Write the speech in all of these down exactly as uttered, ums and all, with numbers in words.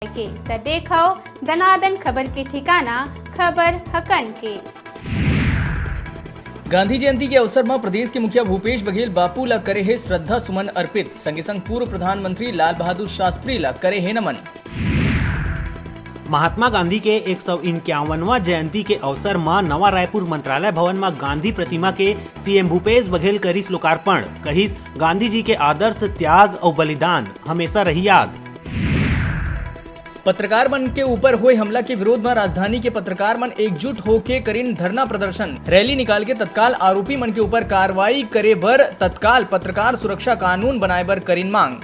के। त देखव दनादन खबर के ठिकाना, खबर हकन के। गांधी जयंती के अवसर म प्रदेश के मुखिया भूपेश बघेल बापू ला करे हे श्रद्धा सुमन अर्पित, संगे संग पूर्व प्रधानमंत्री लाल बहादुर शास्त्री ला करे हे नमन। महात्मा गांधी के एक सौ इक्यावनवां जयंती के अवसर म नवा रायपुर मंत्रालय भवन म गांधी प्रतिमा के सीएम भूपेश बघेल करिस लोकार्पण। कहिस, गांधी जी के आदर्श, त्याग अउ बलिदान हमेशा रही याद। पत्रकार मन के ऊपर होए हमला के विरोध म राजधानी के पत्रकार मन एकजुट होके करिन धरना प्रदर्शन। रैली निकाल के तत्काल आरोपी मन के ऊपर कार्रवाई करे बर तत्काल पत्रकार सुरक्षा कानून बनाए बर करिन मांग।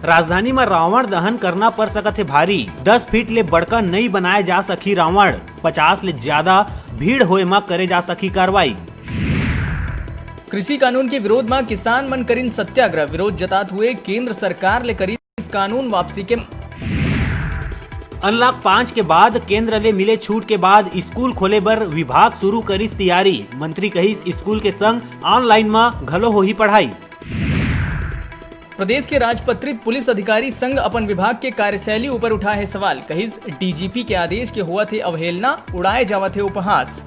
राजधानी म रावण दहन करना पर सकत हे भारी, दस फीट ले बड़का नइ बनाए जा सकही रावण, पचास ले ज्यादा भीड़ होए म करे जा सकही कार्रवाई। कृषि कानून के विरोध म किसान मन करिन सत्याग्रह, विरोध जतात हुए केंद्र सरकार ले करिस कानून वापसी के। अनलॉक पाँच के बाद केंद्र ले मिले छूट के बाद स्कूल खोले बर विभाग शुरू करिस तैयारी, मंत्री कहिस स्कूल के संग ऑनलाइन म घलो होही पढ़ाई। प्रदेश के राजपत्रित पुलिस अधिकारी संग अपन विभाग के कार्यशैली ऊपर उठाए हे सवाल, कहिस डीजीपी के आदेश के होवत हे अवहेलना, उड़ाए जावत हे उपहास।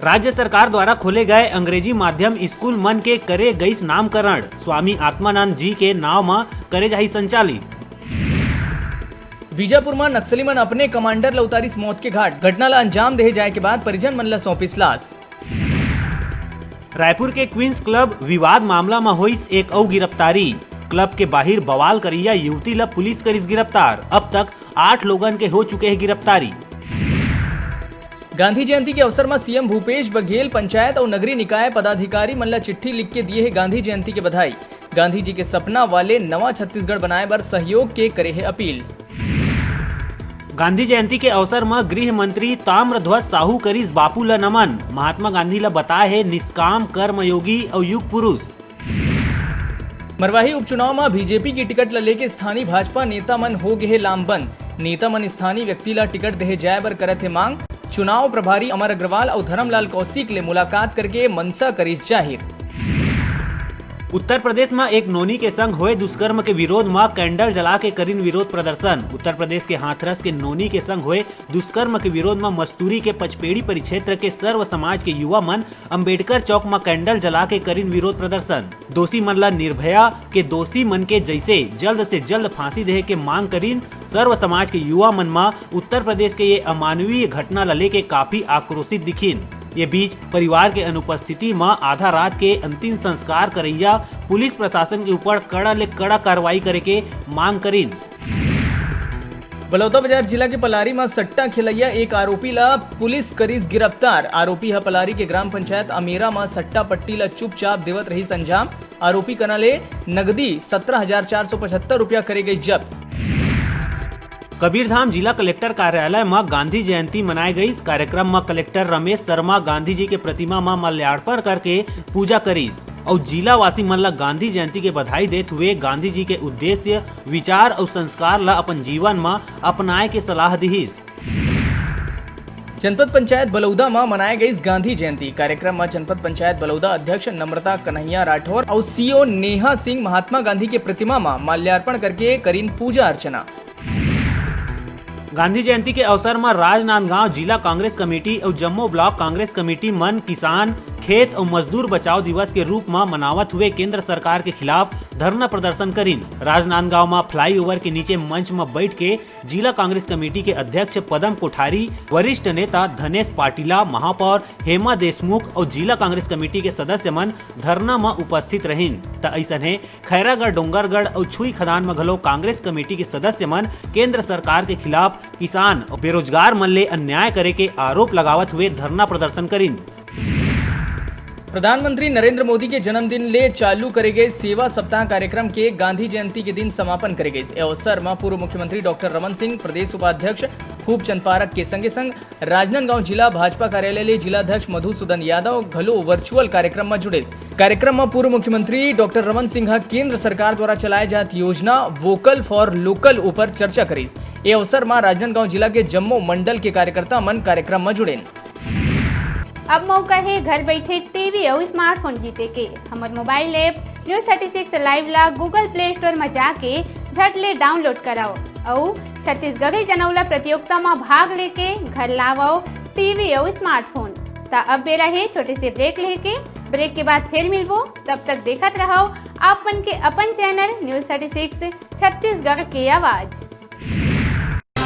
राज्य सरकार द्वारा खोले गए अंग्रेजी माध्यम स्कूल मन के करे गइस नामकरण, स्वामी आत्मानंद जी के नाव म करे जाही संचालित। बीजापुर म नक्सली मन अपने कमांडर ल उतारिस मौत के घाट, घटना ल अंजाम देहे जाए के बाद परिजन मन ल सौंपिस लाश। रायपुर के क्वींस क्लब विवाद मामला म होइस एक अउ गिरफ्तारी, क्लब के बाहिर बवाल करइया युवती ल पुलिस करिस गिरफ्तार, अब तक आठ लोगन के हो चुके हे गिरफ्तारी। गांधी जयंती के अवसर म सीएम भूपेश बघेल पंचायत अउ नगरीय निकाय पदाधिकारी मन ल चिट्ठी लिख के दिए हे गांधी जयंती के बधाई। गांधी जी के सपना वाले नवा छत्तीसगढ़ बनाए बर सहयोग के करे हे अपील। गांधी जयंती के अवसर म गृह मंत्री ताम्रध्वज साहू करिस बापू ल नमन, महात्मा गांधी ल बताए हे निष्काम कर्मयोगी अउ युग पुरुष। मरवाही उपचुनाव म बीजेपी के टिकट ल लेके स्थानीय भाजपा नेता मन हो गे हे लामबंद। नेता मन स्थानीय व्यक्ति ल टिकट देहे जाए बर करत हे मांग। चुनाव प्रभारी अमर अग्रवाल अउ धरमलाल कौशिक ले मुलाकात करके मंशा करिस जाहिर। उत्तर प्रदेश म एक नोनी के संग होए दुष्कर्म के विरोध म कैंडल जला के करिन विरोध प्रदर्शन। उत्तर प्रदेश के हाथरस के नोनी के संग होए दुष्कर्म के विरोध म मस्तूरी के पचपेड़ी परिक्षेत्र के सर्व समाज के युवा मन अंबेडकर चौक म कैंडल जला के करिन विरोध प्रदर्शन। दोषी मन ल निर्भया के दोषी मन के जैसे जल्द से जल्द फांसी देहे के मांग करिन। सर्व समाज के युवा मन म उत्तर प्रदेश के ये अमानवीय घटना ल लेके काफी आक्रोशित दिखिन। ये बीच परिवार के अनुपस्थिति म आधा रात के अंतिम संस्कार करैया पुलिस प्रशासन के ऊपर कड़ा ले कड़ा कार्रवाई करे के मांग करिन। बलौदाबाजार जिला के पलारी म सट्टा खेलैया एक आरोपी ल पुलिस करिस गिरफ्तार। आरोपी ह पलारी के ग्राम पंचायत अमेरा म सट्टा पट्टी ल चुपचाप देवत रहिस अंजाम। आरोपी कना ले नगदी सत्रह हजार चार सौ पचहत्तर रुपया करे गइस जब्त। कबीरधाम जिला कलेक्टर कार्यालय म गांधी जयंती मनाए गइस। कार्यक्रम म कलेक्टर रमेश शर्मा गांधी जी के प्रतिमा म माल्यार्पण करके पूजा करिस अउ जिला वासी मन ल गांधी जयंती के बधाई देत हुए गांधी जी के उद्देश्य, विचार अउ संस्कार ल अपन जीवन म अपनाए के सलाह दिहिस। जनपद पंचायत बलौदा म मनाए गइस गांधी जयंती। कार्यक्रम म जनपद पंचायत बलौदा अध्यक्ष नम्रता कन्हैया राठौर अउ सीओ नेहा सिंह महात्मा गांधी के प्रतिमा म माल्यार्पण करके करिन पूजा अर्चना। गांधी जयंती के अवसर म राजनांदगांव जिला कांग्रेस कमेटी अउ जम्मो ब्लॉक कांग्रेस कमेटी मन किसान, खेत अउ मजदूर बचाओ दिवस के रूप म मनावत हुए केंद्र सरकार के खिलाफ धरना प्रदर्शन करिन। राजनांदगांव म फ्लाईओवर के नीचे मंच म बैठ के जिला कांग्रेस कमेटी के अध्यक्ष पदम कोठारी, वरिष्ठ नेता धनेश पाटिला, महापौर हेमा देशमुख अउ जिला कांग्रेस कमेटी के सदस्य मन धरना म उपस्थित रहिन। त अइसने खैरागढ़, डोंगरगढ़ अउ छुई खदान म घलो कांग्रेस कमेटी के सदस्य मन केंद्र सरकार के खिलाफ किसान अउ बेरोजगार मन ले अन्याय करे के आरोप लगावत हुए धरना प्रदर्शन करिन। प्रधानमंत्री नरेंद्र मोदी के जन्मदिन ले चालू करे गए सेवा सप्ताह कार्यक्रम के गांधी जयंती के दिन समापन करे गइस। ए अवसर म पूर्व मुख्यमंत्री डॉक्टर रमन सिंह, प्रदेश उपाध्यक्ष खूबचंद पारख के संगे संग राजनांदगांव जिला भाजपा कार्यालय ले जिलाध्यक्ष मधुसूदन यादव घलो वर्चुअल कार्यक्रम म जुड़े। कार्यक्रम म पूर्व मुख्यमंत्री डॉक्टर रमन सिंह ह केंद्र सरकार द्वारा चलाए जात योजना वोकल फॉर लोकल ऊपर चर्चा करिस। ए अवसर म राजनांदगांव जिला के जम्मो मंडल के कार्यकर्ता मन कार्यक्रम म जुड़ेन। अब मौका हे घर बैठे टीवी अउ स्मार्टफोन जीते के। हमर mobile app news thirty six live ला Google Play Store म जाके झट ले डाउनलोड कराओ अउ छत्तीसगढ़ी जनौला प्रतियोगिता म भाग लेके घर लावव टीवी अउ स्मार्टफोन। त अब बेरा हे छोटे से ब्रेक लेके, ब्रेक के बाद फिर मिलबो। तब तक देखत रहव आप मन के अपन channel news thirty six Chhattisgarh के आवाज़।